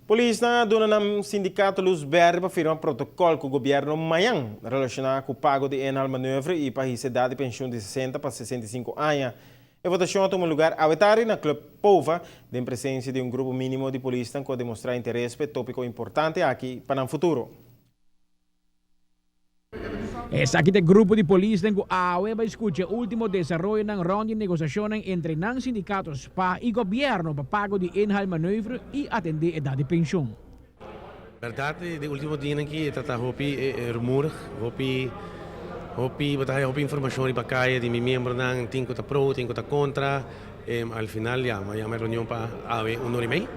Polisnan a duna nan sindikato lus berde pa firma protokòl ku gobièrnu mañan relashoná ku pago di inhaalmanoeuvre i pa hisa edat di penshun di 60 pa 65 aña. E votashon a tuma lugar awe tardi na Club Pova den presensia di un grupo mínimo di polisnan ku a demostrá interes pa e tópiko importante aki pa nan futuro. Esaki ta e grupo di polisnan ku awe bai skucha e ultimo desaroyonan rònt di negosiashonnan entre nan sindikato spa i gobièrnu pa pago di inhaalmanoeuvre i atendé edat di penshun. Bèrdat di ultimo dianan aki e ta ta hopi rumoerig, hopi hopi bo ta haya hopi informashon riba kaya di mi miembronan, tin ku ta pro, tin ku ta kontra. Al final ya, mi a yama e reunion pa awe un ora i mei.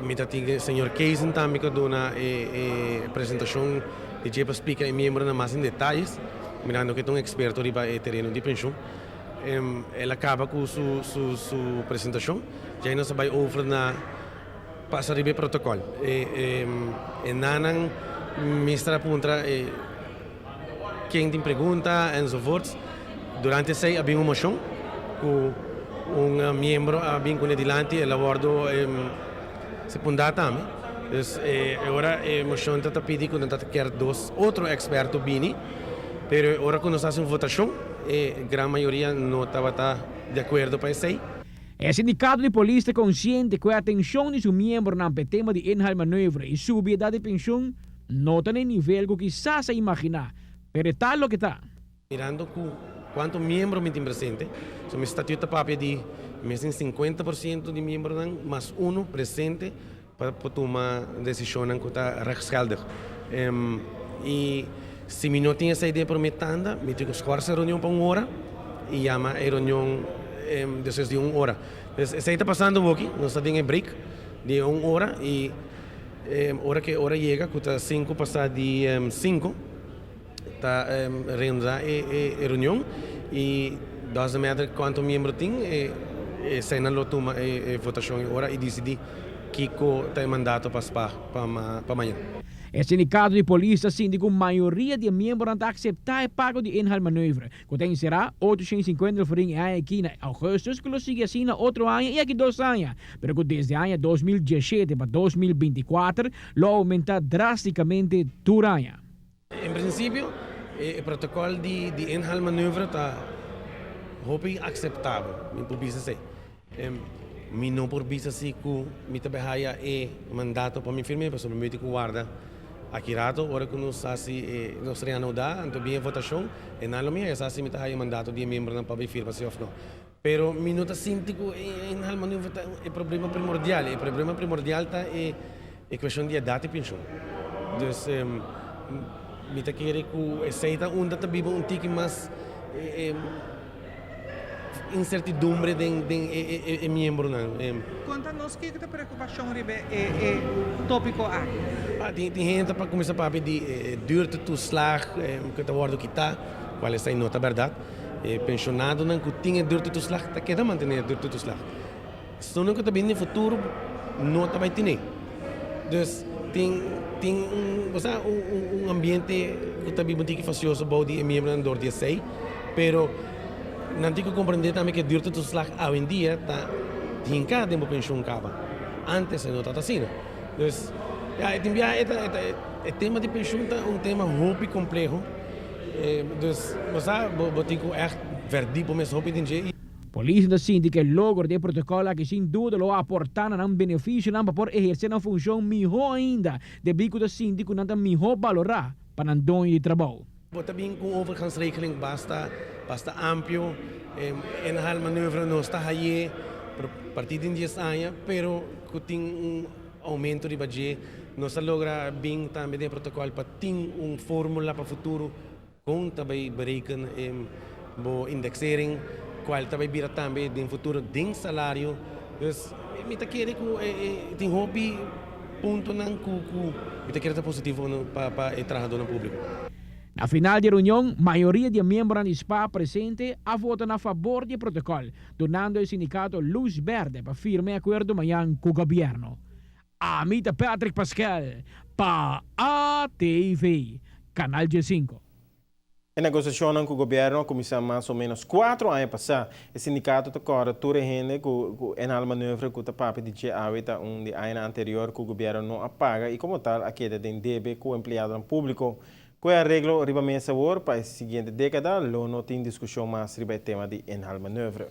Mi ta tin señor Keesen tambe ku a duna e presentashon di dje pa splika e miembronan mas en detayes, mirando ku e ta un eksperto riba e tereno di penshun. El a kaba ku su su presentashon, djei nos a bai over na pasa riba e protokòl. E nannan mester a puntra e. Ken tin pregunta enzovoorts. Durante esei a bin un moshon ku un miembro a bin kuné dilanti, el a wòrdu sekundá tambe. Dus e ora e moshon ta ta pidi ku nan ta kier dos otro eksperto bini, pero e ora ku nos hasi un votashon e gran mayoria no tabata di akuerdo pa esei. E sindikato di polis ta konsiente ku e atenshon di su miembronan pa e tema di inhaalmanoeuvre i subi edat di penshon No ta na e nivel ku kisas a imaginá, pero e ta loke ta. Mirando ku kuantu miembro mi tin presente, so mi statuut ta papia di mes 50% di miembronan mas uno presente pa por tuma desishonnan ku ta rechtsgeldig. I si mi no tin esei den e promé tanda, mi tin ku skòrsa e reunion pa un ora i yama e reunion despues di un ora. Pues esei ta pasando awoki, nos ta den e break di e un ora i. Ora ku e ora yega ku ta sinku pasá di sinku ta reanudá e reunion i doesn't matter kuantu miembro tin eseinan lo tuma e votashon e ora i disidí kiko ta e mandato pa spa pa mañan. E sindikato di polis ta sinti ku mayoria di e miembronan ta akseptá e pago di inhaalmanoeuvre ku ta enserá 850 florin e aña aki na augustus ku lo sigui asina otro aña i aki dos aña. Pero ku desde aña 2017 pa 2024 lo oumentá drástikamente tur aña. En prinsipio e protokòl di inhaalmanoeuvre ta hopi akseptabel, mi por bisa esei. Mi no por bisa si ku mi ta bai haya e mandato pa mi firm'é pasobra mi tin ku warda aki rato ora ku nos hasi nos reanudá anto bin e votashon e nan lo mi haya sa si mi ta haya e mandato di e miembronan pa bai firma si òf no. Pero mi no ta sinti ku e inhaalmanoeuvre ta e problema primordial. E problema primordial ta e e kueshon di edat di penshon. Dus mi ta kere ku esei ta unda ta biba un tiki mas insertidumbre den den e miembronan. Konta nos kiko ta preokupashon riba e topiko aki. Tin tin hende ta kuminsá papia di e duurtetoeslag ku ta wòrdu kitá, kual esei no ta bèrdat. E penshonadonan ku tin e duurtetoeslag ta keda mantené e duurtetoeslag. Esunnan ku ta bini den futuro no ta bai tine. Dus tin tin un bo sa un ambiente ku ta biba un tiki fasioso bou di e miembronan dor di esei, pero nan tin ku komprendé tambe ku e duurtetoeslag awendia ta hinká den bo penshun kaba. Ántes e no tabata asina. Dus ya e tin biaha e ta e tema di penshun ta un tema hopi kompleho. Dus bo sa bo tin ku ègt verdi bo mes hopi den dje. Polis ta sinti ku e logro di e protokòl aki sin duda lo aportá na nan benefisionan pa por ehersé nan funshon mihó ainda, debí ku ta sinti ku nan ta mihó balorá pa nan doño di trabou. Bo ta bin ku un overgangsregeling basta basta amplio, inhaalmanoeuvre nos ta haye parti den dies aña, pero ku tin un Aumento riba dje, nos a logra bin tambe den e protocol pa tin un formula pa futuro con ta bay bereken e bo indexering, cual ta bay bira tambe den futuro den salario. Dus mi ta kere cu tin hopi puntonan cu mi ta kere ta positivo pa e trahadornan publico. Na final di e reunion, mayoria di e miembronan di spa presente a vota na fabor di e protocol. Dunando e sindicato luz berde pa firma e acuerdo mañan cu gobierno. Ami ta Patrick Paskel pa ATV, Canal 15. E negociacion cu gobierno a cuminsa mas o menos 4 aña pasa. E sindicato ta corda tur hende cu e inhaalmanoeuvre cu ta papia di dje awe ta un di aña anterior cu gobierno no a paga y como tal a keda den debe cu empleado publico. Cu e areglo riba mesa pa e siguiente decada, lo no tin discusion mas riba e tema di inhaalmanoeuvre.